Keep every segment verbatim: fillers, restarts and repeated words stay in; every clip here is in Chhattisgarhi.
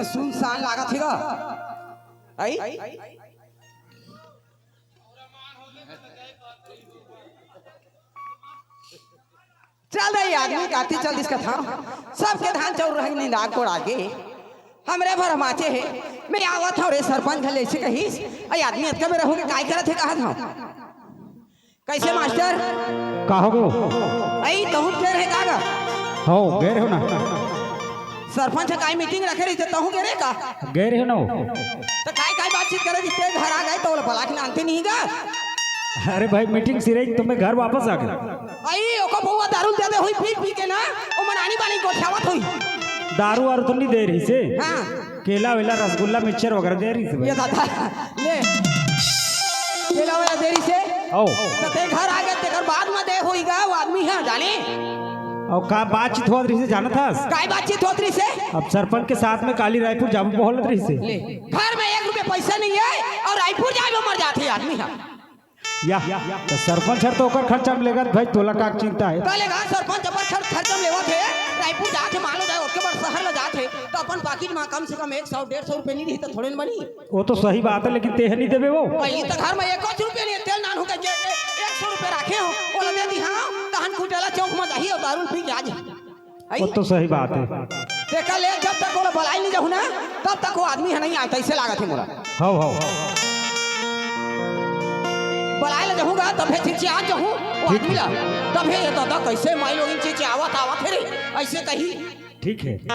सुनसान लागत हे गा। आई? चल रे, आदमी काटी चल दिस कथा। सबके धान चाउर रही निंदा कोड़ा के। हमरे भर माचे हे। मैं आवत हव रे सरपंच घले से कहिस। अई आदमी अतका बेरा होगे काय करत हे कहत हव। कइसे मास्टर? का हो गो? अई तहूँ फेर हे का गा? हो, गए रहो ना। सरपंच ह काय मीटिंग रखे रहिथे, तहूँ गे रहे का? गए रहे ना। त काय, काय बातचीत करे रहिथे, घर आ गए त ओला बला के लानते नहीं गा? अरे भाई, मीटिंग सिरे तो मैं घर वापस आ गया। अई ओको बउआ दारू दे दे होई, पी पी के ना, ओ मनानी बानी गोठियावत होई। दारू वारू तो नहीं दे रहिसे। हाँ। केला वेला, रसगुल्ला, मिक्सचर वगैरह दे रहिसे भाई। ये दादा, ले। केला वेला दे रहिसे। ओ। त ते घर आ गए, तेकर बाद में दे होई गा, वो आदमी है, जाने? अउ का बातचीत होत रहिसे, जानत हस? काय बातचीत होत रहिसे? अब सरपंच के साथ में काली रायपुर जाबो बोलत रहिसे। ले, घर में एक रुपया पैसा नहीं है अउ रायपुर जाए में मर जाथे आदमी ह। या, त सरपंच हर तो ओकर खर्चा में लेगत भाई, तोला का चिंता हे? त लेगा सरपंच अपन खर-, खर्चा में लेवत हे, रायपुर जात हे, मान लो जाए, ओतके बड़ शहर ल जात हे, त अपन पाकिट में कम से कम एक सौ, डेढ़ सौ रुपया नहीं रही त थोड़े न बनी। वो तो सही बात हे, लेकिन तेह नहीं देबे वो। पहिली त घर में एको रुपया नहीं हे, तेल नान हो के जे, ए-, एक सौ रुपया राखे हो, ओला दे दिहा, तहन कुटेला चौक में जाही अउ दारू पी के आ जाही। आई? वो तो सही बात हे। तेकर ले जब तक ओला बलाए नहीं जाहूँ ना, तब तक वो आदमी ह नहीं आए, तइसे लागत हे मोला। हव, हव। बलाए ले जाहूँ गा, तभे चिचिया जाहूँ वो आदमी ला। तभे ये दादा कइसे माई लोगिन चिचियावत आवत हे रे, अइसे कही। ठीक हे, ठीक हे।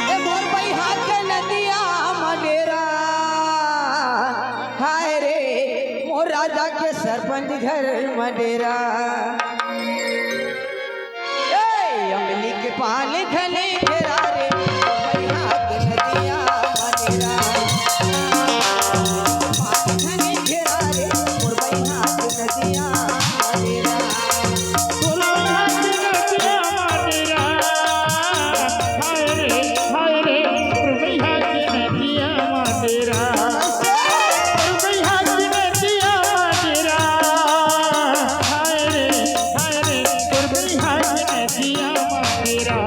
ए मोर बइहा के नदिया म डेरा, हाय रे, मोर राजा के सरपंच घर म डेरा। ए, अमली के पान घने घेरा रे, मोर बइहा के नदिया म डेरा। पान घने घेरा रे, मोर बइहा के नदिया म डेरा। तोर बइहा के नदिया म डेरा। हाय रे, हाय रे, तोर बइहा के नदिया म डेरा। तोर बइहा के नदिया म डेरा। हाय रे, हाय रे, तोर बइहा के नदिया म डेरा।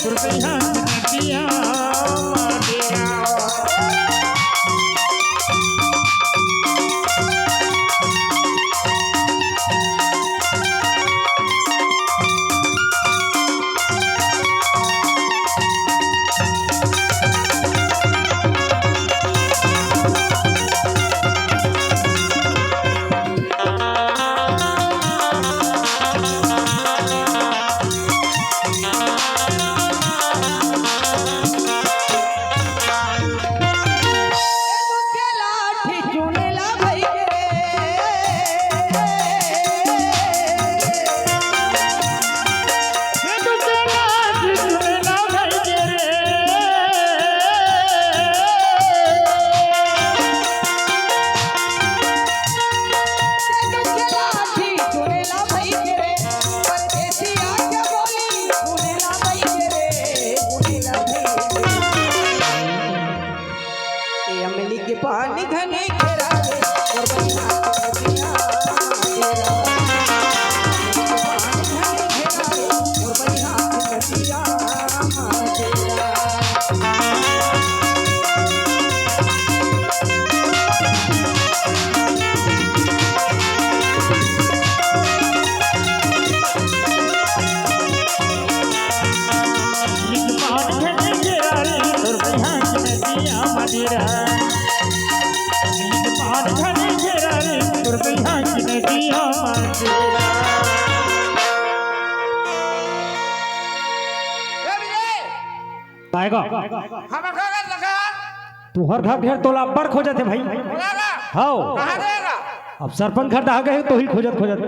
तोर बइहा के नदिया म डेरा। अमली के पान घने घेरा रे, मोर बइहा के नदिया म डेरा। अमली के पान घने घेरा रे, मोर बइहा के नदिया म डेरा। आएगा। हमर घर लगा। तुहर घर ढेर तोला अब्बड़ खोजत हे भाई। लगा। हव। कहाँ गएगा? अब सरपंच घर डहा गए तो ही खोजत खोजत।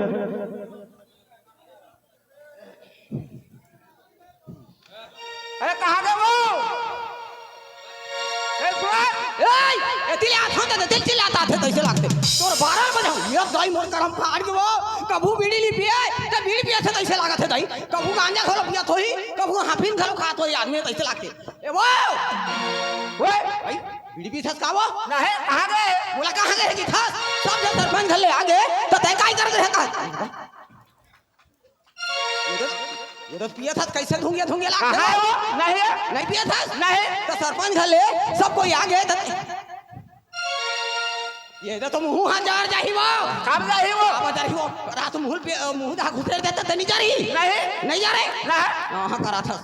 अरे कहाँ गए वो? ए, सुन। ए, एती ले आथंव त एती ले चिल्लात आथे, तइसे लागथे। तोर बारह बजे हो, ये दाई मोर करम फाड़ के वो, कभू बीड़ी नी पिए, त बीड़ी पिए थे, तइसे लागत हे दाई। कभू गांजा घलो पियत होही, कभू हाफिन घलो खात होही आदमी, तइसे लागथे। ए वो! ओए! भाई, बीड़ी पीथस का वो? नहीं, कहाँ गए? बोला, "कहाँ गए जी थस? सब जन सरपंच घर ले आ गए, त तैं काई करत रहे का?" ये तो, ये तो पियत हस, कइसे धुंगिया, धुंगिया लागथे? कहाँ हो? नहीं। नहीं पियत हस? नहीं। त सरपंच घर ले सब कोई आ गए, त ये तो, तो मुंह हाथ जार जाही वो। कब जाही वो? अब जाही वो। रात मुंह पे, मुंह दा घुसेर देता त नहीं जा रही। नहीं। नहीं जा रहे? ना। हाँ, हाँ, करा था।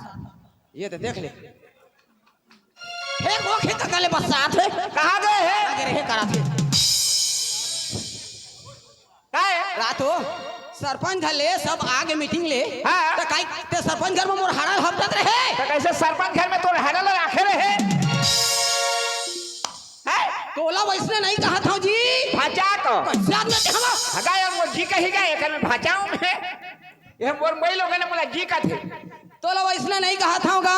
ये तो देख ले। हे वो खेत का ले बस साथ है। कहाँ गए हैं? आगे रहे करा थे। का है? रात हो, सरपंच घर ले सब आगे मीटिंग ले। हाँ। त काई ते सरपंच घर में मोर हाड़ा हपटत रहे। त कइसे सरपंच घर में तोर हाड़ा ला राखे रहे? हैं? तोला वइसने नहीं कहत हंव जी। भाचा को। कइसे आदमी ते हवा? हगा यार, वो जी कही गए, एकर में भाचाऊं में। ये मोर मई लोगन ने मोला जी कथे। तोला वइसने नहीं कहत हंव गा।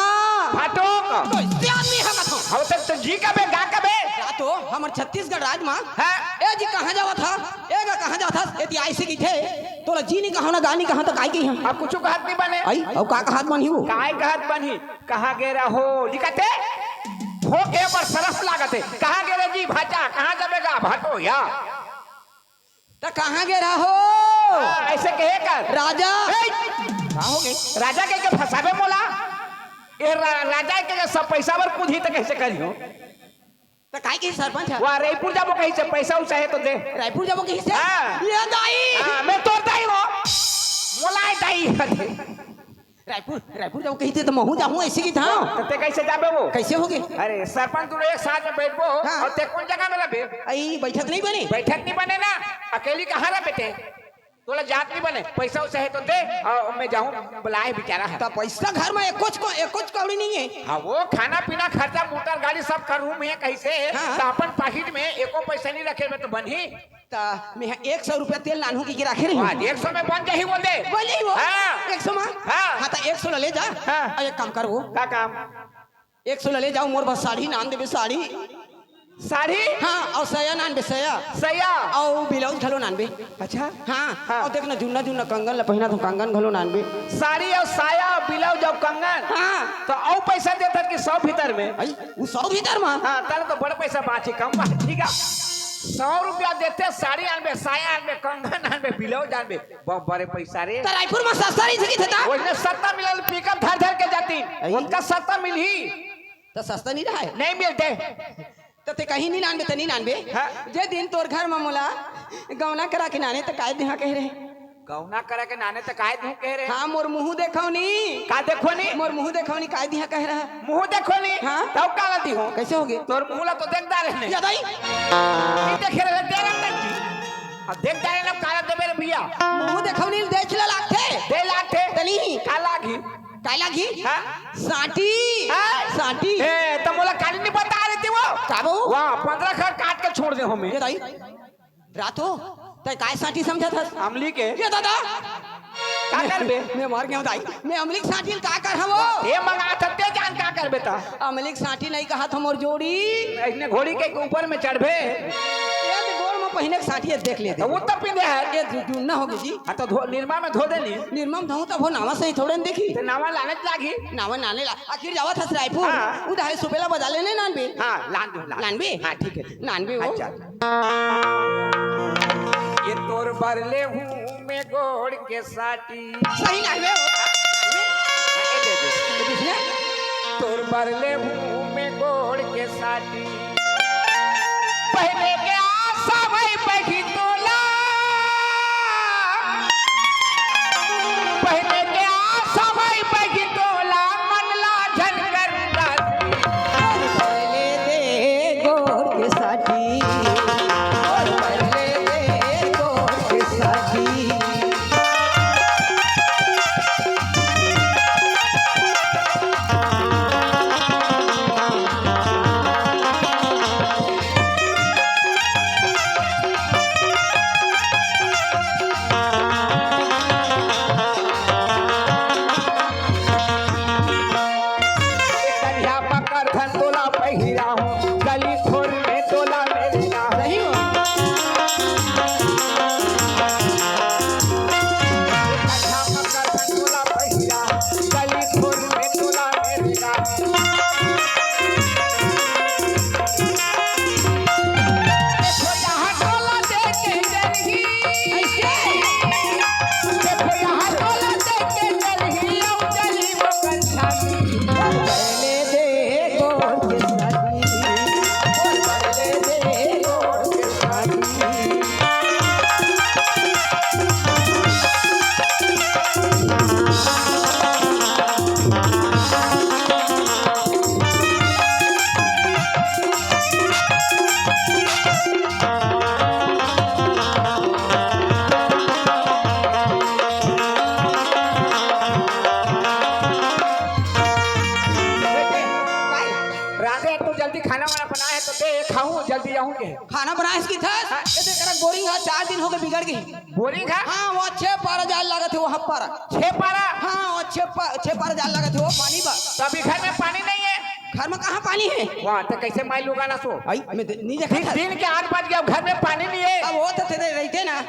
फाटो को। कइसे आदमी हवा था? हम तक तो जी कबे, गा कबे। या तो हमर छत्तीसगढ़ राज मा। हाँ। ए जी कहाँ जावत हा? ए गा कहाँ जावत हा? ए ती आइसे की थे। तोला जी नहीं कहा ना, गा नहीं कहा, त काय की हम? अब कुछ कहत नहीं बने। आई, अब का कहत बनी हो? काय कहत बनी? कहाँ गे रहो? लिखते? भोगे पर सरस लागते। कहाँ गे रहे जी भाचा? कहाँ जाबे गा भाटो या? त कहाँ गे रहो? हाँ, ऐसे कहे कर। राजा। ए! का हो गे? राजा के, के फंसाबे मोला? ए रा-, राजा के, के सब पैसा बर कुछ ही त कइसे करियो? त काय कही सरपंच ह? वाह, रायपुर जाबो कही से, पैसा उसा हे त दे। रायपुर जाबो कही से? हाँ। ये दाई। हाँ, मैं तोर दाई हो। मोला दाई हथे। रायपुर, रायपुर जाबो कही से त महूं जाहूं, ऐसे की था। त ते कइसे जाबे वो? कइसे होगे? अरे, सरपंच दुनो एक साथ में बैठबो, हाँ। अउ ते कोन जगह में रहिबे? अई, बैठक नहीं बने? बैठक नहीं बने ना, अकेली कहाँ रह बेटे? तोला जात नहीं बने, पैसा उसा हे त दे, अउ मैं जाहूं, बुलाए बेचारा ह। त पैसा घर में एकोच को, एकोच कौड़ी नहीं हे। हाँ, वो खाना पीना खर्चा, मोटर गाड़ी सब करूं मैं कइसे? हाँ। त अपन पाकिट में एको पैसा नहीं रखे में त बनही। त मैं एक सौ रुपया तेल लानहूं कि, कि राखे रही। हाँ, एक सौ में बन जाही वो दे। बन जाही वो? हाँ। एक सौ में? हाँ। हाँ, त एक सौ ला ले जा। हाँ। अउ एक काम कर वो। का काम? एक सौ ला ले जाओ, मोर बस साड़ी नान देबे, साड़ी। साड़ी? हाँ, अउ सया नानबे, सया। सया? अउ ब्लाउज घलो नानबे। अच्छा? हाँ, हाँ। अउ देख ना, जुन्ना जुन्ना कंगन ला पहिनत हंव, कंगन घलो नानबे। साड़ी अउ सया, ब्लाउज अउ कंगन? हाँ। त अउ पैसा देथस कि सौ भीतर में? आई, वो सौ भीतर में? हाँ, तब तो बड़ पैसा बाँची, कम बाँची गा। सौ रुपया देते, साड़ी आनबे, सया आनबे, कंगन आनबे, ब्लाउज आनबे, बहुत बड़े पैसा रे। त रायपुर में सस्ता नहीं सकी था? वइसने सस्ता मिलल, पिकअप धर धर के जाती, आई। ओतका सस्ता मिलही? त सस्ता नहीं रहा है? नहीं मिलते। त ते कहीं नहीं लानबे, त नहीं लानबे। हाँ। जे दिन तोर घर में मोला गौना करा के नाने त काय देहा कहे रहे? गौना करा के नाने त काय देहा कहे रहे? हाँ, मोर मुंह देखो नी। का देखो नी? मोर मुंह देखो नी, काय देहा कहे रहे? मुंह देखो नी? हाँ। तब काला दिहो? कइसे होगे? तोर मुंह ला तो देख डारे ने। या दाई। नहीं देखे रहे, दे रहा तक की। अब देख डारे ने, काला देबे रे भैया। मुंह देखो नी, देख ला लागथे। दे लागथे। तनी। का लागी? काय लागी? हाँ? साटी। हाँ? साटी। ए, त मोला काली नहीं बता रही थी वो। का बहू? वाह, पंद्रह खर काट के छोड़ दे हमें। ये दाई, रात हो, तै काय साटी समझत हस? अमली के। ये दादा। का करबे? मैं मर गया दाई। मैं अमली के साटी ल का करहूं वो? ये मंगा सकते जान का करबे त? अमली के साटी नहीं कहा था मोर जोड़ी। इसने घोड़ी के ऊपर में चढ़बे। ये तो गोड़ में पहिने के साटी देख ले दे। वो तो पिंदे है। ये जु-, जुन्ना होगे जी। हाँ, तो धो, निरमा में धो देली। निरमा में धोऊं तब हो, नावा सही थोड़े न देखी। तो नावा लाने त लागी। नावा नाने ला। आखिर जावत हस रायपुर। हाँ। उधारे सुबेला बजा लेने नानबे। हाँ, लान दो, लान। नानबे? हाँ, ठीक है, ठीक है। नानबे हो। अच्छा। ये तोर बर ले हूँ मैं गोड़ के साटी। सही नानबे हो। हाँ, ये दे दे। ये किसने? तोर बर ले हूँ मैं गोड़ के साटी। पहने के आशा भाई बहिन तोला। पहने के आशा भाई बहिन तोला, मन ला झन कर दासी। पहले दे गोड़ के साटी। पहले दे गोड़ के साटी। खाना बनाए हस किथस? हाँ। ए, तेकरा बोरिंग हा, चार दिन होगे बिगड़ गे। बोरिंग हा? हाँ, वो छे पारा जाल लागत हे, वो हर पारा। छे पारा? हाँ, वो छे पा-, छे पारा जाल लागत हे, वो पानी बर। त अभी घर में पानी नहीं है? घर में कहाँ पानी है? वाह, त कैसे माई लोग आना सो? आई, मैं दे-, नहीं देखा दिन, था। दिन के आठ बज गया, घर में पानी नहीं है। अब वो तो तेरे रहते ना,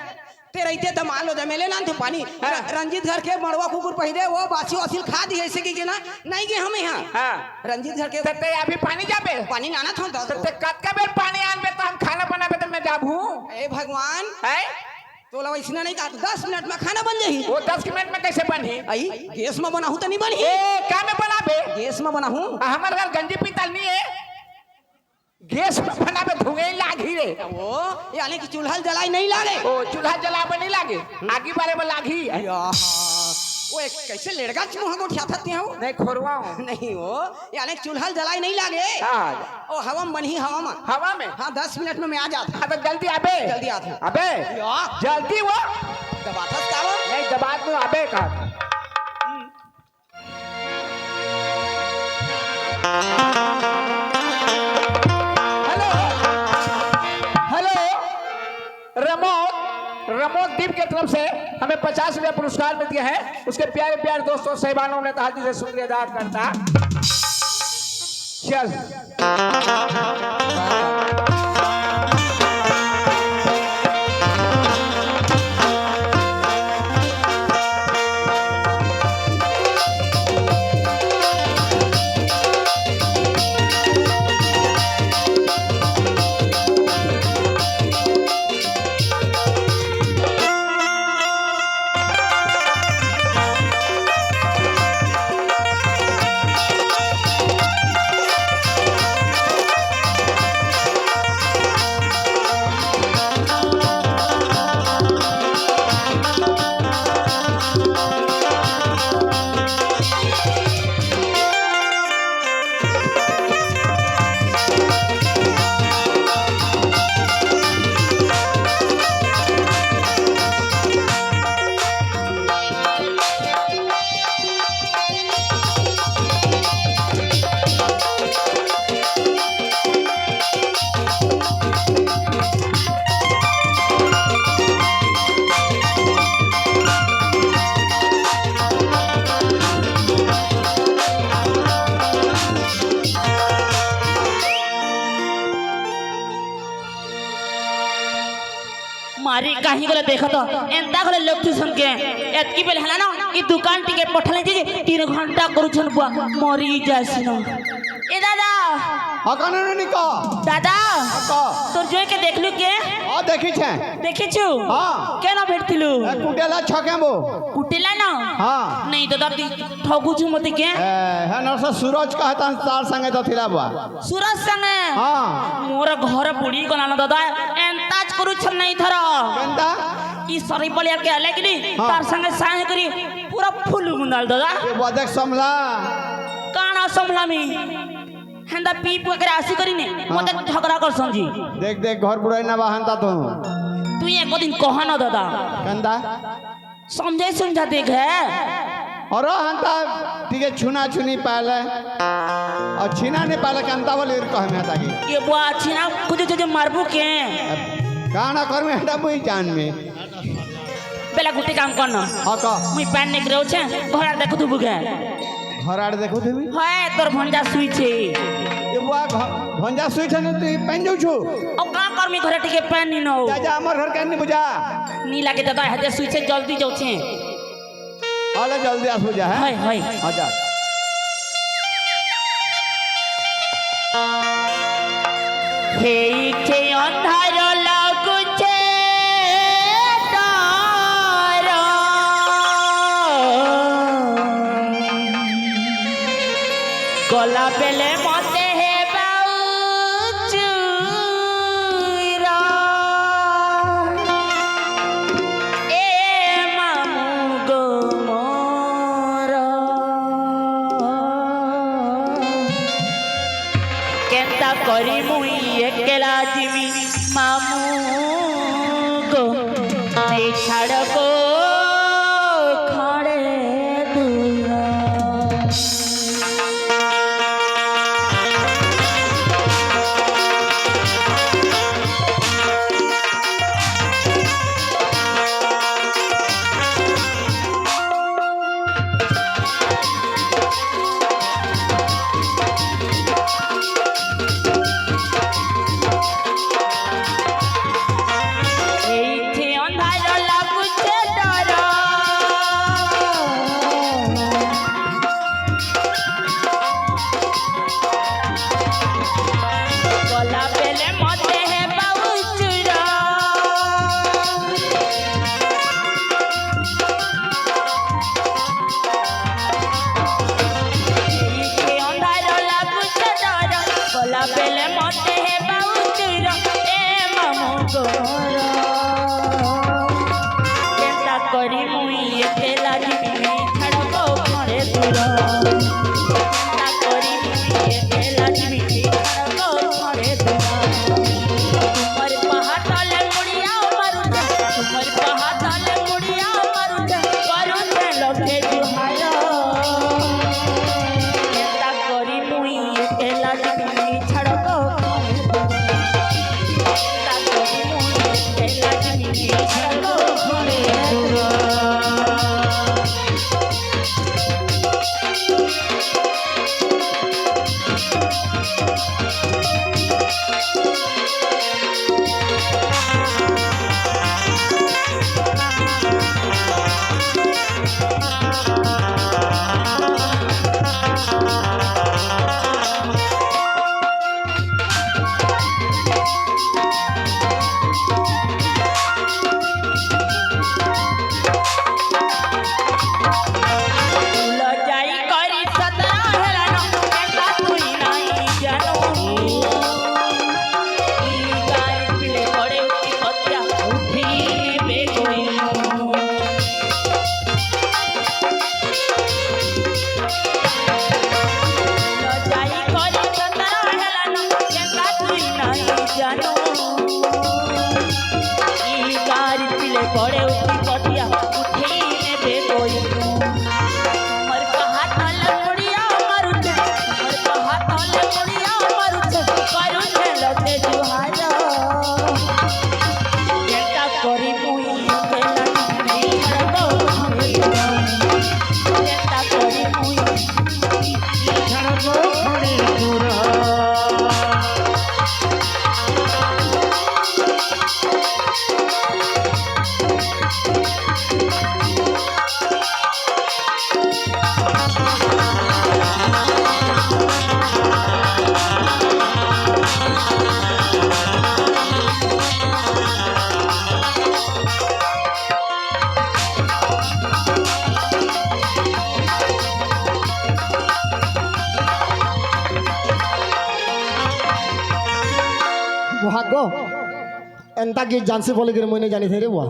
ते रहिते त मान लो जमेले ना थे पानी। हाँ। र-, रंजीत घर के मड़वा कुकुर पहिरे, वो बासी वासी ल खा दिए, ऐसे की के ना, नहीं गे हम यहाँ। हाँ। रंजीत घर के त ते अभी पानी जाबे? पानी लाना था, दस त ते कतका बेर पानी आनबे त हम खाना बनाबे त मैं जाबू? ए भगवान। हैं? तोला वैसना नहीं कहा, दस मिनट में खाना बन जाही। वो दस मिनट में कैसे बनही? आई, गैस में बनाहू त नहीं बनही। ए, का में बनाबे? गैस में बनाहू। आ, हमर घर गंजी पीतल नहीं है। गैस में बनाबे धुएं लागही रे। ओ, यानी कि चूल्हा जलाई नहीं लागे। ओ, चूल्हा जलाबे नहीं लागे, आगी बारे में लागही। या, ओ, एक कैसे लेड़गा मुँह गोठियाथस तें हो? नहीं, खोरवा हूँ। नहीं हो, यानी कि चूल्हा जलाई नहीं लागे। हाँ। ओ, हवा में बनही, हवा में। हवा में? हाँ, दस मिनट में मैं आ जात हूँ। हाँ, त जल्दी आबे। जल्दी आत हूँ। अबे, या। जल्दी वो। दबाथस का वो? नहीं, दबात में आबे का। हेलो, हेलो, रमोद, रमोद दीप के तरफ से हमें पचास रुपया पुरस्कार मिल गया है। उसके प्यारे प्यारे दोस्तों, साहिबानों ने हार्दिक से शुक्रिया अदा करता। चल। मारी काहे गोले देखत हो, एंता गोले लोग तू सुन के, एतकी बेल हला ना, ई दुकान टिके पठले जी, तीन घंटा करू छन बुआ, मरी जासी ना। ए दादा। हाँ, कानून नहीं का? दादा। हाँ, का? तोर जोई के देखलू के? हाँ, देखी छे। देखी छु? हाँ। के ना भेटतिलू? ए, कुटेला छके बो। कुटेला ना? हाँ। नहीं दादा, ती ठगू छु मती के? ए, है ना, सा सूरज का है, तार संगे तो थिला बुआ। सूरज संगे? हाँ। मोर घर बुढ़ी को नाना दादा, एंताज करू छन नहीं थरा। केंता? ई सरी बलिया के अलग नहीं, हाँ। तार संगे साहे करी, पूरा फुल मुंडाल दादा। ये बदक समला। काना समला मी? हेंदा पीप के राशि करी ने, हाँ। मते झगड़ा कर समझी। देख, देख, घर बुढ़ाई ना बा हंता तो। तू एको दिन कहा ना दादा। केंता? समझे समझा देख है। और हंता, ठीक है, छुना छुनी पाले। और छीना नहीं पाले, केंता बोले, इर कह में ताकि। ये बुआ छीना, कुछ जो, जो मारबू के। काना करू हेंदा मुई जान में। बेला गुटी काम करना। हाँ, का? मुई पैन निकरे छे, घर आड़ देखो तू बुगे। घर आड़ देखो तू भी? है, तोर भंजा सुई छे। ये बुआ घ-, भंजा सुई छे ने तू पहन जाऊ छु? अब का कर मी घर टिके पैन नी नो। जा, जा, हमर घर के नहीं बुझा। नी लागे दादा, हजे सुई छे, जल्दी जाऊ छे। आले जल्दी आस बुझा, है? है, है। हाँ, जा। हे इच्छे अंधार लागू छे तारा। गला बेले मते हे बाऊ चूरा। ए मामू गो मोर। केंता करी मुई एकला जिमी मामू गो, ते छाड़ गो खड़े दूर। करी मुई एके लाज मिली छड़को खड़े दूरा। ना करी मुई एके लाज मिली छड़को खड़े दूरा। तुम्हारे पहाड़ तले मुड़िया मारू छे, तुम्हारे पहाड़ तले मुड़िया मारू छे, करू छे लखे जुहाया। ना करी मुई एके लाज मिली छड़को खड़े दूरा। लजाई करी सतरा हेलन, एका तुई नहीं जानू। ई गाय पीले पड़े उठी पतिया, उठी बेगोई। लजाई करी सतरा हेलन, एका तुई नहीं जानू। ई गारी पीले पड़े उठी पतिया, उठी ने बेगोई। मर कहा तल मुड़िया मरुचे, मर कहा तल मुड़िया मरुचे, करुचे लगे जुहारा। केता करी मुई, केता करी मुई, केता करी मुई। बुआ गो, एंता गीत जानसी बोले गिर मुई नहीं जानी थे रे बुआ।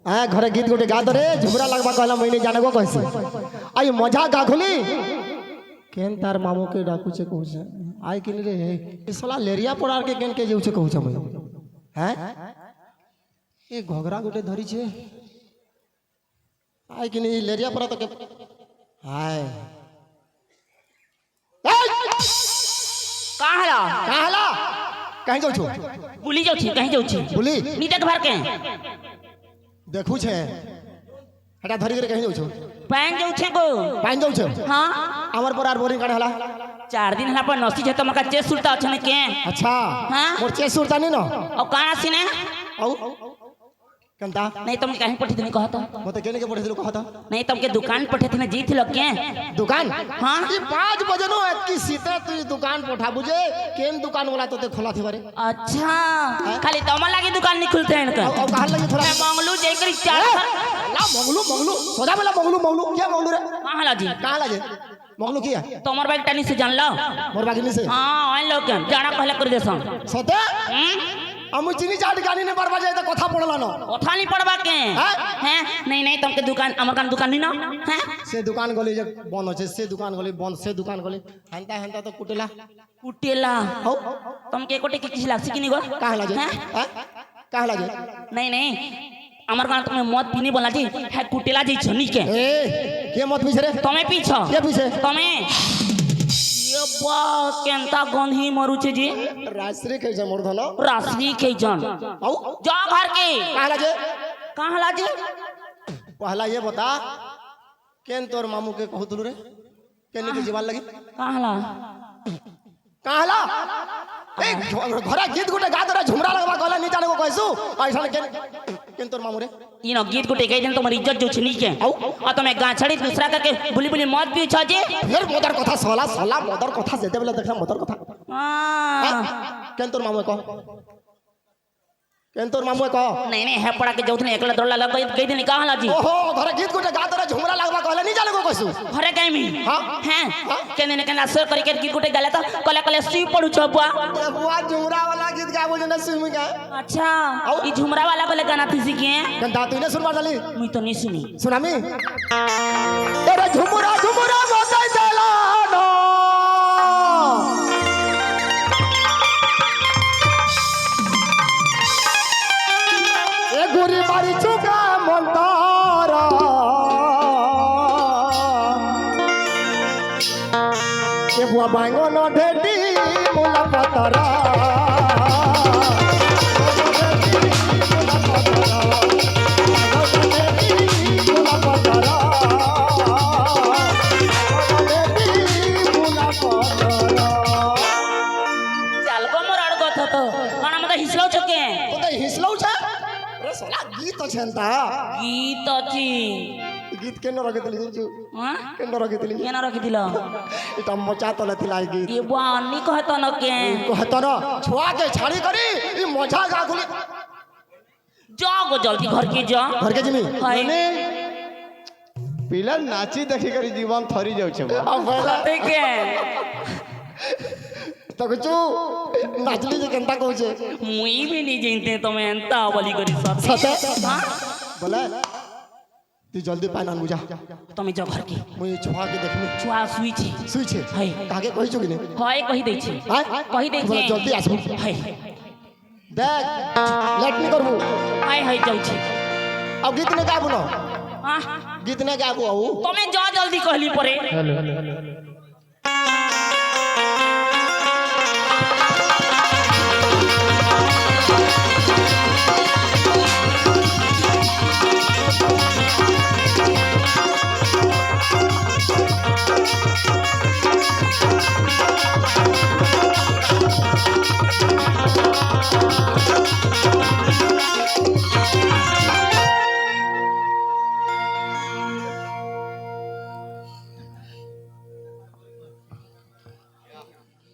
हाँ, घरे गीत गोटे गा दो रे, झुमरा लगवा कहला मुई नहीं जाने गो कैसे। आई मजा गाघुली। केन तार मामू के डाकू छे कहू छे। आई किन रे, ई साला लेरिया पड़ार के केन के जेऊ छे कहू छे मुई। हैं? ए घोघरा गोटे धरी छे। आय कि नहीं, लेरिया परा तो के। हाय। ए! कहाँ हला? कहाँ हला? कहीं जाऊ छो? बुली जाऊ छी, कहीं जाऊ छी। बुली? नी देख भर के। देखू छे। हटा धरी करे कहीं जाऊ छो? पाइन जाऊ छे गो। पाइन जाऊ छे? हाँ। हमर पर आर बोरिंग काढ़े हला? चार दिन हला पर नसी छे तो मका चेस सुरता छे के। अच्छा। हाँ। मोर चेस सुरता नहीं ना? और कहाँ सी ने? औ? कंता? नहीं, तुमके कहीं पठित नहीं कहता। मत केने के पठित नहीं कहता? नहीं, तुमके दुकान पठित नहीं जीत लग के। दुकान? हाँ। ये पाँच बजे नो एक की सीते तू ये दुकान पठा बुझे, केन दुकान वाला तो ते खोला थे बारे। अच्छा, हाँ? खाली तमन लागी दुकान नहीं खुलते हैं इनका। अब, अब कहाँ लगी थोड़ा? मैं मंगलू जय करी चार ए, सर। ला मंगलू, मंगलू, सोजा बोला मंगलू, मंगलू, क्या मंगलू रे? कहाँ ला जी? कहाँ ला जी? मगलू किया? तोमर बाइक टानी से जान लो। मोर बागिनी से? हाँ, आइन लो के, जाना कहले कर देसन। सते? हम्म? हम चिनी चाट गानी ने बरबा जाए तो कथा पड़ला न। कथा नहीं पड़बा के? हाँ? हैं? नहीं, नहीं, तुमके दुकान, अमर कान दुकान नहीं ना? हैं? से दुकान गली जे बंद होचे, से दुकान गली बंद, से दुकान गली। हंता, हंता तो कुटेला। कुटेला। हो? तुमके कोटे की किसी लागसी कि नहीं गो? कहाँ लाजे? हैं? हाँ? कहाँ लाजे? नहीं, नहीं। अमर कान तुम्हें मौत पीने बोला जी, है कुटेला जी छनी के। ए, के मौत पीछे रे? तुम्हें पीछे। के पीछे? तुम्हें। ये बा, केंता गंधी मरुचे जी। राजश्री कही जा मोर धनो। राजश्री कही जान। आओ। जा घर के। कहाँ लाजे? कहाँ लाजे? पहला ये बता, केन तोर मामू के कहतलू रे? केने के जीवाल लगी? कहाँ ला? कहाँ ला? ए, घ-, घोड़ा गीत गुटे गा तोरा झुमरा लगवा कहला नहीं जाने को कहसु। ऐसा केन, केन तोर मामू रे? इनो गीत गुटे कह दिन तुम्हारी इज्जत जो छनी के। आओ। और तुम्हें गाछड़ी दूसरा करके बुली बुली मौत पीछा जी। फिर मोदर कथा साला, साला मोदर कथा जेते बेला देखना मोदर कथा। हाँ। हाँ? केन तोर मामू कह? केन तोर मामू हे कहो? नहीं, नहीं, हे पड़ा के जउत ने एकला दौड़ लगा गई, गई दिन कहाँ ला जी? ओहो, घरे गीत गुटे गात रहे, झुमरा लगवा कहले, नहीं जाने को कैसू? घरे गए मी। हाँ? हैं? हाँ? केन दिन केन असर करी के गीत गुटे गाले तो कले कले सुई पड़ू छो बुआ। ए बुआ, झुमरा वाला गीत गाबो जो ना सुई में गाए। अच्छा, आउ? ई झुमरा वाला बोले गाना थी सीखे हैं? केन दा तू ने सुनवा डाली? मुई तो नहीं सुनी। सुनामी? तेरे झुमुरा झुमुरा बताई देला ना। ए गोरी मारी चुका मंतारा। ए बुआ बांगो न ढेडी मुला पतरा। चल गो मोर अड़गो थो तो। कौन मतलब हिसलो छके? तो तो हिसलो छे? अरे साला गीत तो छेनता। गीत अच्छी। गीत केन रखे दिली जू? हाँ? केन रखे दिली? केन रखे दिला? इटा मचा तो लती लाई गीत। ये बुआ अन्नी कहता न के? कहता न। छुआ के छाड़ी करी, ई मजा गा गुली। जा गो जल्दी घर के जा। घर के जिमी। हाय। मने पिला नाची देखी करी जीवन थरी जाऊ छे बा। अब भला। सते के? तो कुछ नाचली जे केनता कहू छे। मुई भी नहीं जानते तो मैं एंता वाली करी सते। सते? हाँ? बोले, तू जल्दी पानी आन बुझा। तो मैं जा घर के। मुई छुआ के देखनी। छुआ सुई छे। सुई छे? हाय। काके कही छुगी ने? हाय, कही दे छे। हाँ? कही दे बोले, छे। जल्दी आसबू। हाय। देख, लेट नहीं करबू। हाय, हाय, जाऊ छे। अब गीत ने गाबू ना। हाँ। गीत ने गाबू आऊ। तो मैं जा जल्दी कहली परे। हेलो।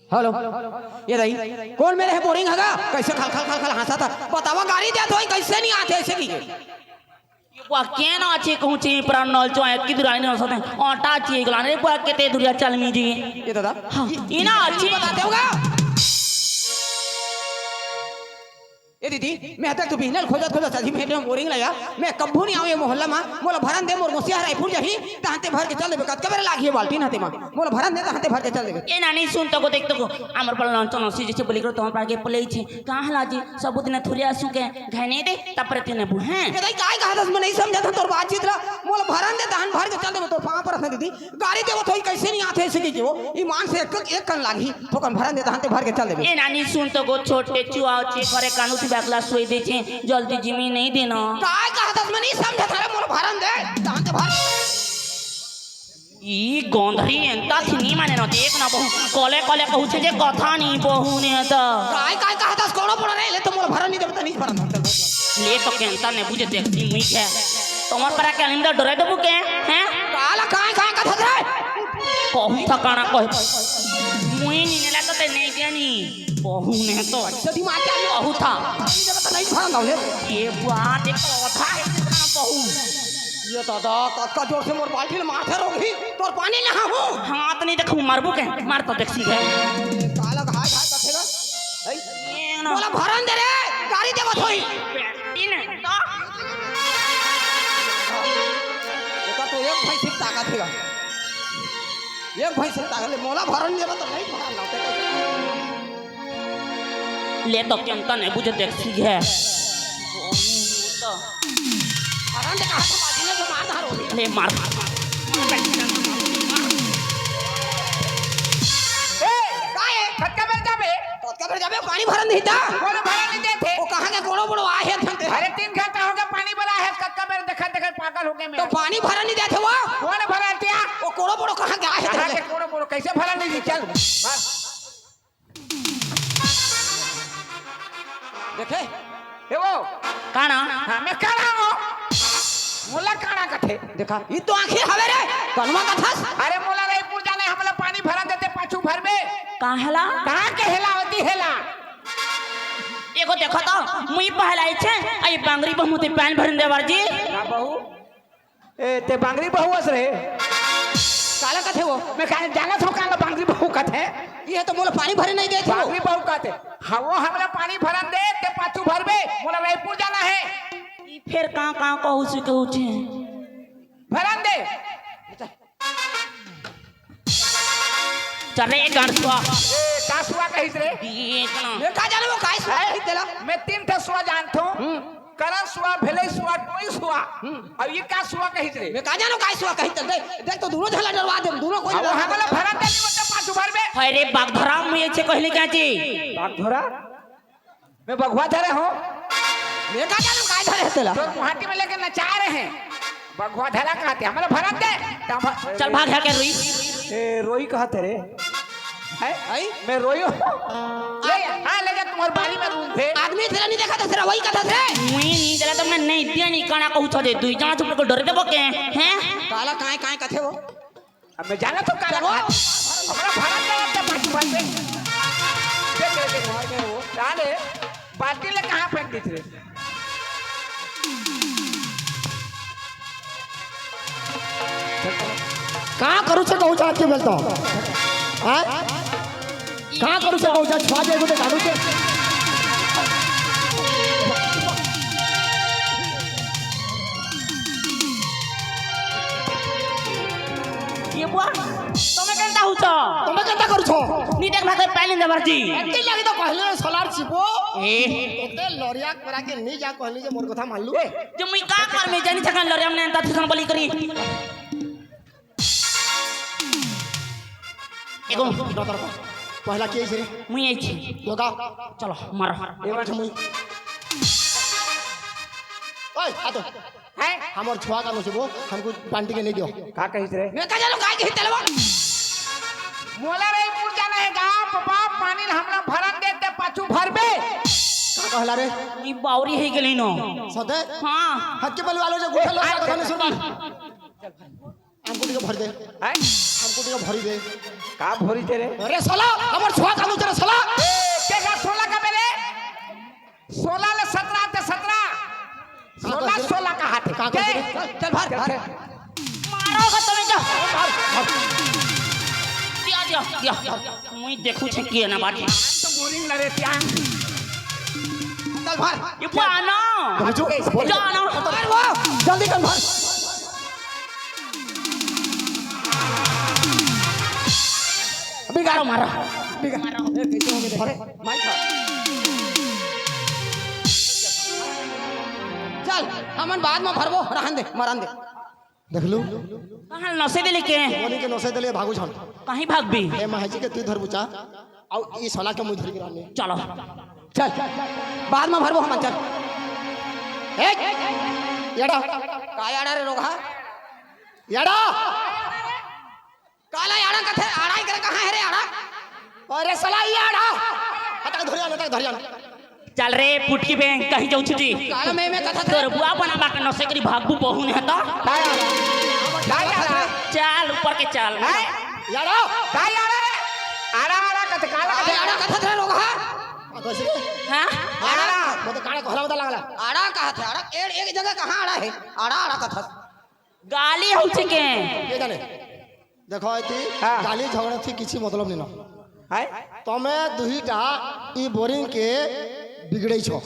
हेलो, ये रही। कौन मेरे है बोरिंग हगा? कैसे खल खल खल खल हंसा था? बतावा, गाड़ी देत होई, कैसे नहीं आते ऐसे की? ये बुआ केन आछे कहूँ छे प्राण नल चो एक की दुराई नहीं हो सकते। आटा चाहिए गलाने बुआ केते दुरिया चल मी जी। ये दादा। हाँ, इना आछे। बताते होगा। ए दीदी, मैं तक तो बिहनल खोजत खोजत सजी में बोरिंग लगा। मैं कब्बू नहीं आवे मोहल्ला मा। मोला भरन दे, मोर गोसिया हराई फूट जाही, तहन ते भर के चल देबे। कतका बेर लागही बाल्टी न ते मा। मोला भरन दे, तहन ते भर के चल देबे। ए नानी, सुन तो को, देख तो को। हमर पर लंचन सी जैसे बोली करो, तो हमर पाके प्ले छे। कहाँ ला जी? सब दिन थुरिया सुके घने दे, तब पर तेने बुहें। ए दाई, काय कहा दस में नहीं समझा था तोर बातचीत ला। मोला भरन दे, तहन भर के चल देबे। तोर पाँव पर रखने दीदी। गाड़ी देवत होई कैसे नहीं आते ऐसे की वो? ईमान से एक, एक कन लागी, थोकन भरन दे, तहन ते भर के चल देबे। ए नानी, सुन तो गो, छोटे चुआ छे, घरे कानू थी बकला सोई दे छे, जल्दी जिमी नहीं देना। काय कहा दस में नहीं समझा थारे, मोर भरन दे, तहन ते भर। ई गोंधरी एंता थी नहीं माने ना, देख ना बहू, कोले कोले कहू छे जे कथा नहीं बहू ने त। काय, काय कहा दस, कोनो पड़ा नहीं, ले तो मोर भरन नहीं देबे, त नहीं भरन। ले तो केंता ने बुझे देखती मुई के। तुम्हार पर के अनिंदा डरे देबू के? हैं? काला काय काय कथत रे? कहू था काना कह। मुई नी नेला तो ते नहीं देनी। कहू ने तो। अच्छा दिमाग क्या कहू था। नहीं जब तो नहीं खाना ले। ये बात एक कथा है कितना कहू। ये दादा, कतका जोर से मोर बाल्टी ले मारथे रोगही, तोर पानी नहा हूँ। हाथ नहीं देखू, मारबू के? मार तो देख सीधे। काला घाय घाय करथे ना। है? ये ना। मोला भरन दे रे, गाड़ी देवत होई। इन तो। एकर तो एक भैंसी के ताकत हेगा। एक भैंसी के ताकत ले, मोला भरन देबे तो नहीं भरन लाते। ले तो केंता नहीं बुझे देख सीधे। भरन दे कहाँ से बाजी ने जो मार धारो। ले मार। ए, का है? कतका बेर जाबे? कतका बेर जाबे? पानी भरन नहीं था। कोनो भरन नहीं देथे। वो कहाँ के कोनो बड़ो आहे थन ते। अरे तीन घंटा हो गया पानी भरा है, कतका बेर देखा देखा पागल हो गए मैं। तो पानी भरन नहीं देथे वो। कौन भरन दिया? वो कोनो बड़ो कहाँ के आहे कहाँ थन के ते। कोनो बड़ो कैसे भरन नहीं दी? चल। बस। देखे? ए वो। काना? हाँ, मैं काना हूँ। मोला काना कथे। देखा, ई तो आँखी हवे रे। कनवा कथस? अरे मोला रईपुर जाने, हमला पानी भरन देते पाछू भर में। कहाँ हेला? कहाँ के हेला होती हेला? ए देखो, देखो तो, मुई पहला आइछे, अई बांगरी बहू ते पानी भरन देवर जी। का बहू? ए, ते बांगरी बहू अस रे। काला कथे वो? मैं का जानत हूँ, काला बांगरी बहू कथे। ये तो मोला पानी भरे नहीं देत हो। बांगरी बहू कथे। हाँ, वो हमला पानी भरन दे, ते पाछू भरबे, मोला रायपुर जाना है। ई फेर का, का कहू से कहू छे। भरन दे। चल रे, गांड सुआ। ए, का सुआ कहिस रे? ये इतना। मैं का जाने वो काय सुआ हैं? कहिस तेला? मैं तीन ठे सुआ जानत हूँ। हम्म। करण सुआ, भेलई सुआ, टोई सुआ। हम्म। अब ये का सुआ कहिस रे? मैं का जानो काय सुआ कहिस तेला? देख, देख तो दोनों झला डरवा दे, दोनों कोई अब डरवा हमला दे। भरन दे, नहीं होते पाछू भरबे। अरे बागधरा में ये छे कहले क्या जी? बागधरा? मैं बघवा धरे हूँ। मैं का जानू काय धरे हे तेला? तोर मुहाटी में लेके नचा रहे हैं। बघवा धरा कहते, हमला भरन दे। त हम चल भाग, है के रोई? ए, रोई कहते रे। हैं? आई? मैं रोई हूँ। ले, हाँ, ले जा, तुम्हारे बारी में रूम थे। आदमी तेला नहीं देखा था, तेला वही कथा थे। मुई नहीं तेला तुमने नहीं दिया, नहीं कहना कहू छो दे, दुई जना चुप को डरे देबो के, हैं? काला काय, काय कथे वो? अब मैं जाना तो काला चलो। हमरा भारत का लगता बाटी बाटी। देख, देख, देख, वहाँ पे वो। डाले, बाटी ले कहाँ फेंक दी थे? का करू छे कहू छे के बेलता? हाँ? का करू छे कहू छे? छुआ जाए गुटे गाड़ू छे। ये बुआ, तमे केंता हुचो? तमे केंता करू छो? नी देख भाते पानी देवर जी। एते लगे तो कहले सोलार छिपो। ए। तोते लरिया करा के नी जा कहली जे मोर कथा मान लू। ए, जे मुई का कर में जानी छकन लरिया में अंता थसन बली करी। एगो डॉक्टर को पहला के छे? मुई आई छी। तो गाओ। चलो, मारो। ए बात मुई। ओए, आ तो। हैं? हमर छुआ का नसीबो, हमको पांटी के नहीं दियो। का कहिस रे? मैं का जानो काय कही तेलवा? मोला रे पूछा नहीं गा, बाबा पानी हमला भरन देते पाछू भरबे। का कहला रे? ई बावरी हे गेली नो। सदे? हाँ। हक्के बलवा लो जो गुठल ए, कथा नहीं सुनबा। हमको टिका भर दे। हैं? हमको टिका भरी दे। का भरी तेरे? अरे साला, हमर छुआ का नसीबो रे साला। ए, के का सोला का मेरे? सोला ले सतरा ते सतरा। का सोला, कहते? सोला का हाथ है। का कहते? चल, चल, भाग, भाग। मारो का तमे जा। मार, मार। दिया, दिया, दिया। मुई देखू छे किए ना बाटी। तो बोरिंग लगे क्या? चल, भाग। ये पाना। जा ना। अरे वो। जल्दी कर, भाग। बिगाड़ो मारा। बिगाड़ो। ए, कैसे हो गए? अरे, माइक। चल, हमन बाद में भरबो, रहन दे, मरन दे। देख लू। कहाँ नसे दे लेके? बोली के नसे दे ले, भागू छन। कहीं भागबी? ए, महजी के तू धर बुचा। आउ ई साला के मुंह धर के रहने। चलो। चल, बाद में भरबो हमन, चल। ए, याड़ा। का याड़ा रे रोगहा? याड़ा। काला याड़ा कथे, आड़ा ही करे, कहाँ है रे आड़ा? अरे साला, ये आड़ा। हटा, धरिया, हटा, धरिया। चल रे, पुटकी बेंग, कहीं जाऊ छुटी। काला मैं, मैं कथा थे। तोर बुआ बना बाक नसे करी भागबू बहू ने हता। का याड़ा? का याड़ा? चल, ऊपर के चल। हैं? याड़ा? का याड़ा रे? आड़ा, आड़ा कथे, काला काला कथे। याड़ा कथा थे लोग, हाँ? हाँ, कैसे रे? हाँ? आड़ा। मैं तो काला कहला बता लागला। आड़ा कहा थे, आड़ा, एक, एक जगह कहाँ आड़ा है? आड़ा, आड़ा कथा। गाली हो चुके हैं। ये जाने। देखो, एती हाँ। गाली झगड़ा थी किसी मतलब नहीं ना। हैं? तमे दुहीटा ई बोरिंग के बिगड़े छो।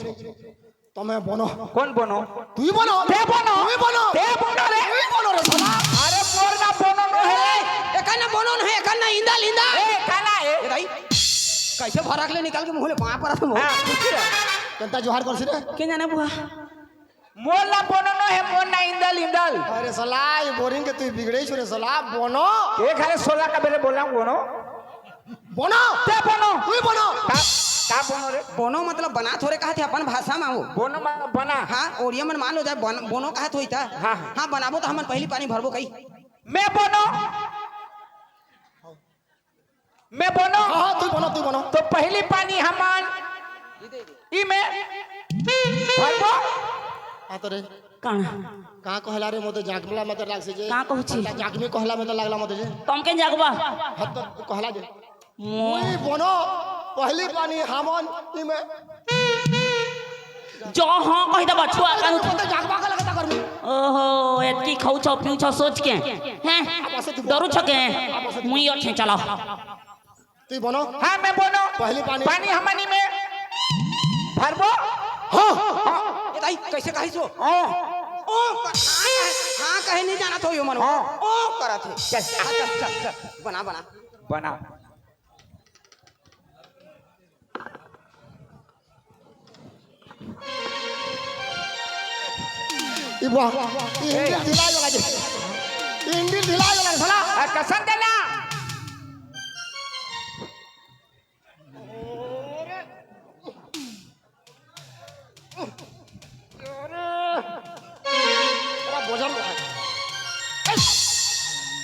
तमे बनो। कौन बनो? तू ही बनो। ते बनो। तू ही बनो। ते बनो रे। तू ही बनो रे साला। अरे मोर ना बनो न है। एकर ना बनो न है, एकर ना इंदल, इंदल। ए, काला है। ए भाई, कैसे भरक ले निकाल के मुंह ले पाँव पर रखो? हाँ, कुछ रे। केंता जोहार कर रे। के जाने बुआ? मोर ला बनो न हे, मोर ना इंदल, इंदल। अरे साला, ये बोरिंग के तू बिगड़े छो रे साला, बनो। एक हरे सोला का बेरे बोला बनो। बनो। ते बनो। तू ही बनो। का, का बनो रे? बनो मतलब बना थोरे कहा थे अपन भाषा में वो। बनो मतलब बना। हाँ, ओड़िया मन मान लो जाए, बन-, बनो कहा थोई था। हाँ, हाँ। हाँ, बनाबो तो हमन पहली पानी भरबो कही। मैं बनो। मैं बनो। हाँ, हाँ, तू बनो, तू बनो। तो पहली पानी हमन ई में भरबो। हाँ, तो रे। कौन? कहाँ कहला रे, मोते जागमला में तो लाग से जे। कहाँ कहू छी? जागमी कहला में तो लागला मोते जे। तुम के जागबा? हाँ, तो कहला जे। मो- मुई बनो, पहली पानी हमन ई में। जो हाँ कहि दे बछुआ, कानू। तो जागबा का लगता कर। ओहो, एतकी खाऊ छो, पीऊ छो सोच के। हैं? डरू छो के? मुई और छे चला। तू बनो। हाँ, मैं बनो। पहली पानी। पानी हमनी में भरबो। हाँ। हाँ। ए दाई, कैसे कहिस वो? हाँ। ओ, हाँ, हाँ कहे नहीं जाना था यो मन। हाँ। ओ, करत हे। चल। हाँ, चल, चल, चल। बना, बना। बना। ई बा, ई हिंदी ढिला गेला जे। ई हिंदी ढिला गेला साला। आ, कसम देला। अरे, बोझल बा। ए,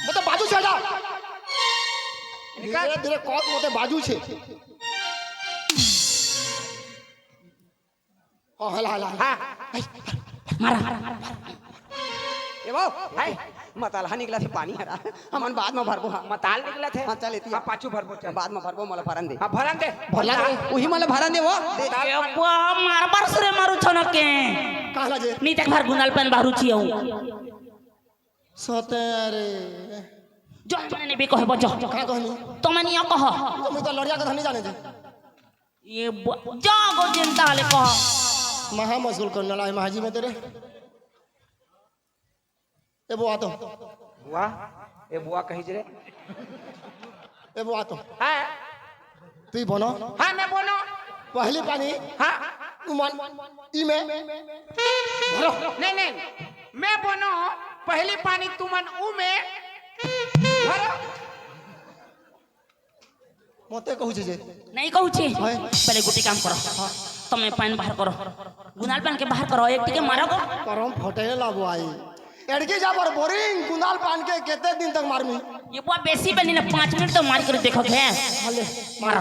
मतलब बाजू से हटा। निकाल। धीरे, धीरे कौन मोते बाजू से। हाँ, हला, हला, हला। हाँ। मारा। ए वो, हाय, मतलहा निकलत हे पानी हरा। हमन बाद में भरबो, हाँ। मताल निकलत हे। हाँ, चल, एती। हाँ, पाछू भरबो, चल। बाद में भरबो, मोला भरन दे। हाँ, भरन दे। भरन दे। उही मोला भरन दे वो। ए बुआ, मार बार सुरे मारू छनक के। कहला जे। नी तक भर गुंदल पेन बारू छियौ। सते रे। जो मने ने भी कहे बजो। का कहनी? तो मने यो कह। तो मैं तो लड़िया के धनी जाने दे। ए बुआ, जा गो जनता ले कह। महा मशगूल करने लाई महाजी में तेरे। ए बुआ तो। बुआ? ए बुआ कही जे रे। ए बुआ तो। हाँ। तू ही बनो। हाँ, मैं बनो। पहली पानी। हाँ। तुमन। ई में। भरो। नहीं, नहीं। मैं बनो। पहली पानी तुमन ऊ में। भरो। मोते कहू छे जे। नहीं कहू छे। हाय। पहले गुटी काम करो। हाँ। तमे पानी बाहर करो। गुंदल पेन के बाहर करो, एक टिके मारो को। करम फटे ला बुआई। एड़के जा पर बोरिंग गुंदल पेन के केते दिन तक मारमी? ए बुआ बेसी बनी ना, पाँच मिनट तो मार कर देखो के। हले। मारो।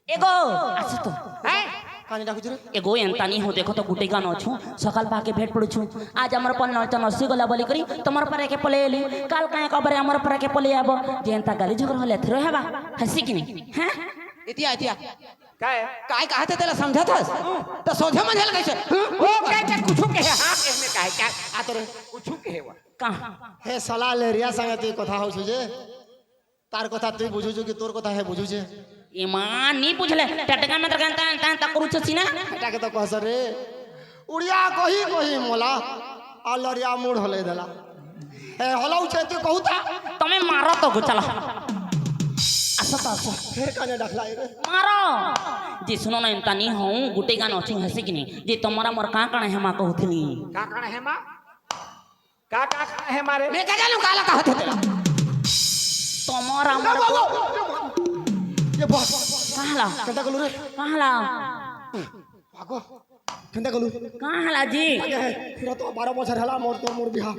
एगो, आसु तो। हैं? कानी डाकू जी रे। एगो एंता नी हो, देखो तो गुटे गानो छु, सकल पाके भेंट पड़ू छु। आज हमर पन नौचा नसी गोला बोली करी, तमर पर के पले एली, काल काहे कबरे हमर पर के पले आबो, जे एंता गाली झगड़ा होले थरो हबा, हंसी कि नहीं? हैं? एतिया, एतिया। काय? काय कहत हे तेला समझत हस? त सोझे मन हेल कैसे? ओ, काय, काय, कुछु कहे, हाँ, कहे में काय, काय? आ तो रे। कुछु कहे वा। कहाँ? हे साला लेरिया संगे तू कथा हो छुजे? तार कथा तू बुझुजो कि तोर कथा हे बुझुजे? ए माँ, नी बुझले। टटका में तरका ता, ता, ता करू छसी ना। टटका के तो कह सर रे। उड़िया कही कही मोला, आ लरिया मुड़ होले देला। ए, होला उछे तू कहू ता? तमे मारो तो गो, चला। आसो तो आसो। फिर काने डखलाई रे। मारो। जे सुनो ना, एंता नी हूँ, गुटे गानो छु हंसी कि नहीं। जे तमरा मोर का काने हे माँ कहू थी। का काने हे माँ? का, का, का हे मारे? मैं का जानू काला कहत हे तेला? तमरा ए, मोर बाबू, ये बात। कहला? कहता कलू रे। कहला? भागो। कहता कलू। कहला जी? आगे है, फिर तो बारह बजर हला मोर तोर मोर बिहा।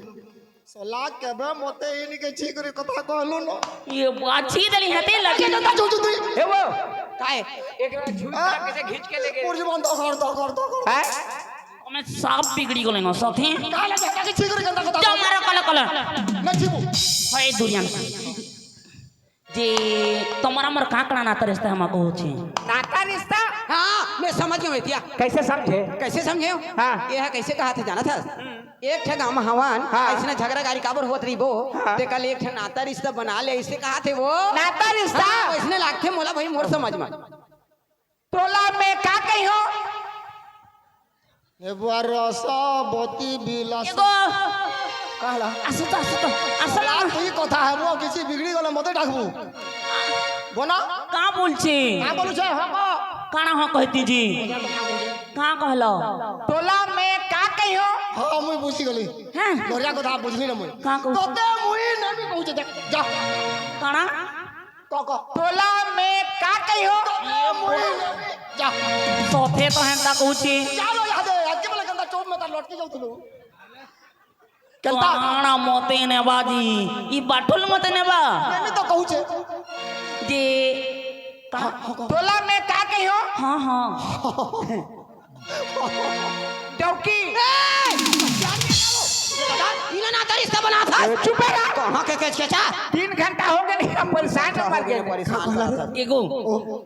सला के बे मोते इनके छी करे कथा कहलू न। ए बात छी देली हते लगे। कहता जो जो तू। हे वो। काय? एक बार छुई हाँ? कैसे खींच के ले गए? पूरी जबान दो कर, दो कर, दो कर। हैं? ओमे साफ बिगड़ी गेलै न सथी। काहे ले जाके छी करे गंदा कथा? जा मारो कल कल। मैं छीबू। हे दुरियन। जे तमरा मोर काकड़ा नाता रिश्ता हम कहू छी। नाता रिश्ता? हाँ, मैं समझ गयो एतिया। कैसे समझे? कैसे समझे? हाँ। ये है कैसे कहा थे जाना था? एक ठे गाँव में हवन, हाँ। ऐसने झगड़ा गारी काबर होत रही वो, हाँ। ते कल एक ठे नाता रिश्ता बना ले, ऐसे कहा थे वो। नाता रिश्ता? हाँ, ऐसने लागथे मोला भाई मोर समझ में। तोला मैं का कहियो? ए बुआ रसा बती बिलास। एगो। कहला? आसु तो, आसु तो, आसु ना। यार, तू ही कथा है, वो किसी बिगड़ी वाला मत डाकबू। बोना? का बोलछी? का बोलू छे? हाँ, को। काना हाँ कहती जी? का कहलो? तोला मैं का कहियो? हाँ, मुई बुझी गली। हैं? लोरिया कथा बुझली ना मुई। का कहू? तोते मुई नहीं भी कहू छे, जा, जा। काना? क, क। तोला मैं का कहियो? ये बोल। जा। सोथे तो हेंता कहू छी। जा लो यहाँ दे, आज के बेला गंदा चौक में तार लटकी जाऊ तुलू। केलता। काना मोते ने बाजी, ई बाठुल मोते ने बा। मैं भी तो कहू छे। जे का? हाँ, हाँ, हाँ। तोला मैं का कहियो? हाँ, हाँ। डौकी। ए! इन्हें ना तरीस का बना था। चुप रह। कहाँ के केचकेचा? तीन घंटा हो गए, नहीं, हम परेशान हो मर गए। परेशान हो मर गए। एगो,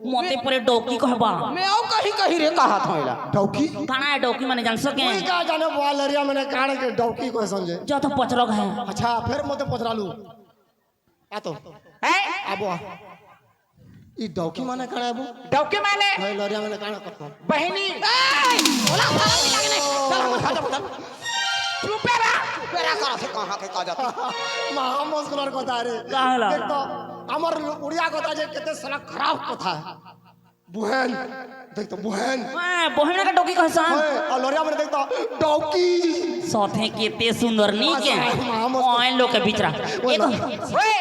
मोते परे डौकी कहबा। मैं आऊ कहीं कहीं रे कहा था इला। डौकी? काना है डौकी माने जान सके? कोई का जाने बुआ लरिया मने काने के डौकी को समझे। जो तो पचरग है। अच्छा, फिर मोते पचरा लू। आ तो। हैं? आबो आ। ई डौकी माने काना है बो? डौकी माने? भाई लरिया मने काना करता। बहिनी। ए! बोला साला भी लगे नहीं। चल हम खा जा बता। चुपे रह। चुपे रह कर से कहाँ के का जाता। महा मुस्कुरार कथा रे। कहाँ ला? देख तो, हमर उड़िया कथा जे केते साला खराब कथा है। बुहेन, देख तो बुहेन। हाँ, बहिन का डौकी कहसन। ओए, आ लरिया मने देख तो डौकी। साथे केते सुंदर नी के। हाँ, महा मुस्कुरार। ओए लोग के बिचरा। ओए एगो, ना। ओए,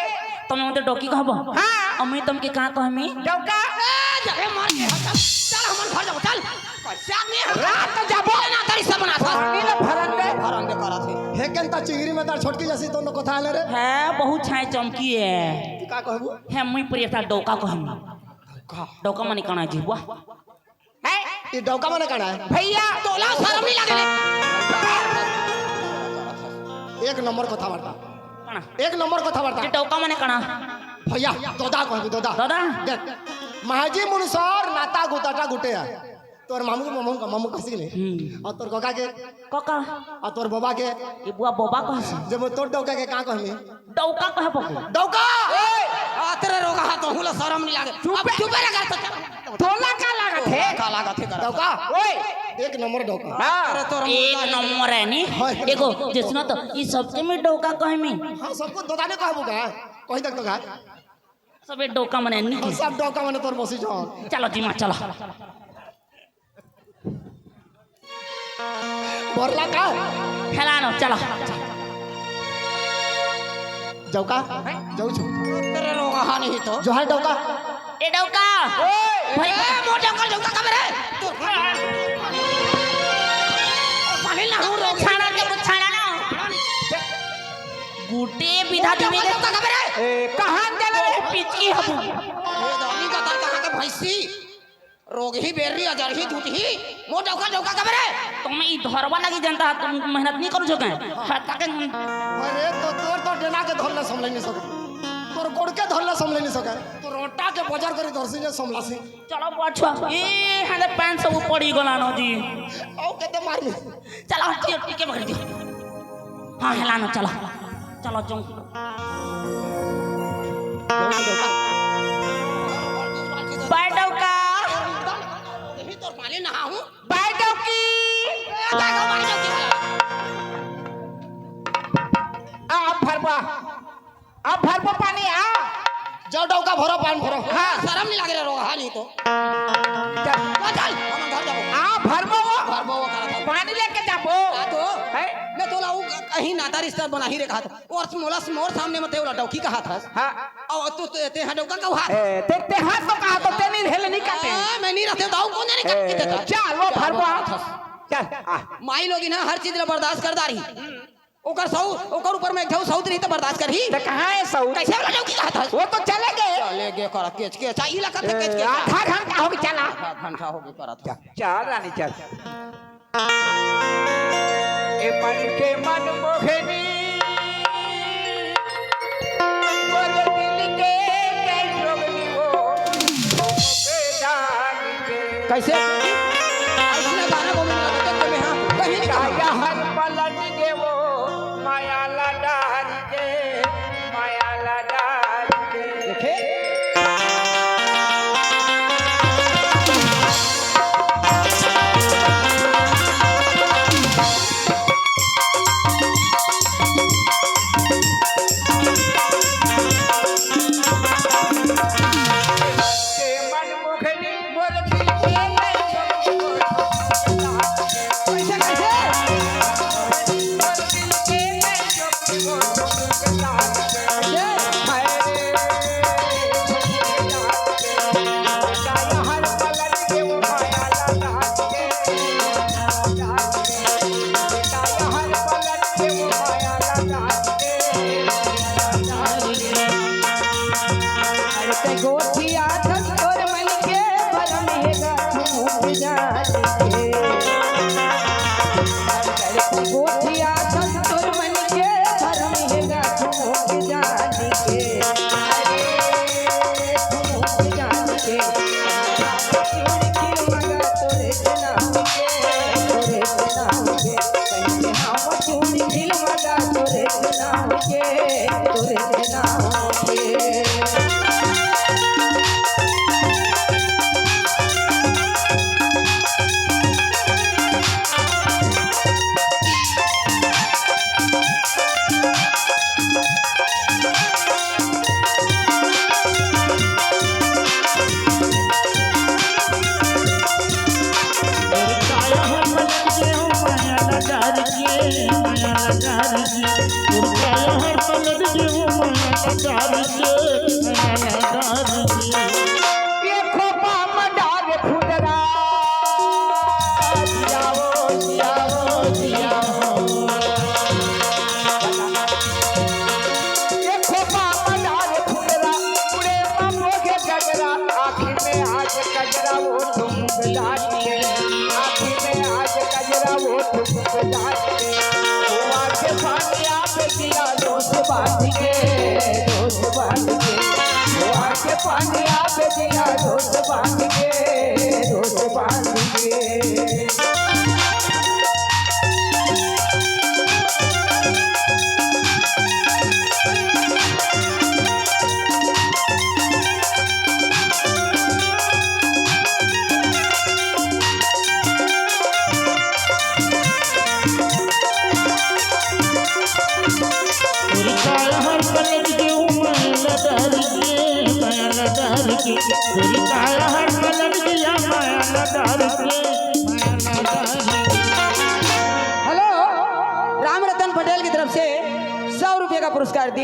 तमे ओते डौकी कहबो? हाँ। अम्मी तमके का कहमी? डौका। ए, जबे मार के हट, चल, चल, हमन घर जाबो, चल। कैसे आदमी है? रात जाबो। ना तारी सब बना था। पानी ला भरन दे। भरन दे करा थे। हेकन ता चिंगरी में तार छोटकी जैसी दोनों कथा आले रे। है, बहुत छाए चमकी है। तू का कहबू? है, मुई पर एक डौका कहमी। डौका? डौका माने काना जी, वाह। हैं? ये डौका माने काना है? भैया, तोला शर्म नहीं लगे रे? एक नंबर कथा वार्ता। काना? एक नंबर कथा वार्ता। ये डौका माने काना? भैया, दोदा कहबू, दोदा। दोदा? देख, महाजी मुनुसर नाता गुताटा गुटे है। तोर मामू के मामू का मामू कसी ले। हम्म। और तोर काका के? काका। और तोर बाबा के? ये बुआ बाबा कहसन। जब तोर डौका के का कहमी? डौका कहे पकू। डौका! ए, आ, तेरे रोगा हाथ तो हुला शर्म नहीं लागे। चुप अब बे। चुप रह कर तो। तोला का लागत है? का लागत है कर? डौका? ओए, एक नंबर डौका। हाँ। अरे तोर एक मुंडा नंबर है नी। हाँ। देखो, जिसना तो ई सबके में डौका कहे में। हाँ, सबको दोदा ने कहबू का? कहीं तक तो का? सबे डौका मने नी। हाँ, सब डौका मने तोर बसी जाओ। चलो जी माँ, चलो। बोरला का? हेलानो, चलो। डौका? डौका छु। तेरे लोग हानि ही तो। जोहार डौका। ए डौका। ए, भाई ए, मोर डौका, डौका कब रे? पानी ना हो रो। छाना के कुछ छाना ना। गुटे विधा मोर डौका, दिवे। डौका कब रे? ए, कहाँ चले रे? पिचकी हबू। ए, दानी का तार कहाँ के भैंसी? रोगही बेर्री अजरही धुतही, मोर डौका डौका कबे रे? तुम ई धरवा लगी जनता, तुम मेहनत नहीं करू छो के? हाँ, ताके अरे तो तोर तो डेना के धरले संभले नहीं सके। तोर गोड़ के धरले संभले नहीं सके। तोर रोटा के बजार करी धरसी जे संभलासी। चलो बछुआ, ए हने पाँच सौ पड़ी गलानो जी। औ केते मारमी? चलो, हट, टिके पकड़ दियो। हाँ, हेलानो, चलो। चलो, जाऊँ। बाय डौका। यही तो पानी नहा हूँ। बाय डौकी। आ, अब भरबा। अब भरबो पानी, आ। जाओ डौका भरो, पानी भरो। हाँ। शर्म नहीं लगे रे रोगहा नहीं तो। चल। चल, चल, हम घर जाबो। आ, भरबो वो। भरबो वो करा था। पानी लेके जाबो। आ तो। है? मैं तोला वो कहीं नाता रिश्ता बना ही रे कहा था। और मोला मोर सामने में तेला डौकी कहा था। हाँ। और तू, तू, ते हाँ डौका कहू हाथ। ए, ते, ते हाथ तो कहा तो ते नहीं हेले नहीं काटे। हाँ, मैं नहीं रहते तो कौन जाने क्या ए, कहते था। चल, वो चल, भरबो वो आ। कहा था। चल, आ। माई लोग ना हर चीज ला बर्दाश्त कर दारी। ओकर सऊ, ओकर ऊपर में एक ठो सऊत रही तो बर्दाश्त करही। तो कहाँ है सऊत? कैसे वाला डौकी कहा था? वो तो चले गए। चले गए कर केच केच, आ, ई ला कथे केच केच। आधा घंटा हो गया चला। आधा घंटा हो गया करत। चल, चल रानी चल। ए मन के मन मोहनी, मोर दिल के कैसो भी वो, कैसे? ऐसने गाना को मिला तो तुम्हें हाँ, कहीं नहीं कहा। काया हर पलट देवो, माया ला डारी दे, माया ला डारी दे। देखे? के मन मुखनी मोर दिल के नहीं तोरे नाम के, तोरे नाम के। ये खोपा म डार फुदरा, जियाओ, जियाओ, जियाओ। ये खोपा म डार फुदरा, उड़े म मोहे गजरा, आँखी में आज कजरा, वो ठुमक डालिए, आँखी में आज कजरा, वो ठुमक डालिए। वो आके पानी आप दिया, दोस्त बांध के, दोस्त बांध के। वो आके पानी आप दिया, दोस्त बांध के, दोस्त बांध के। तोरी काया हर पलट के ओ माया ला डार के, माया ला डार के। तोरी काया हर पलट के या माया ला डार के, माया ला डार के। हेलो, राम रतन पटेल की तरफ से सौ रुपये का पुरस्कार दिए।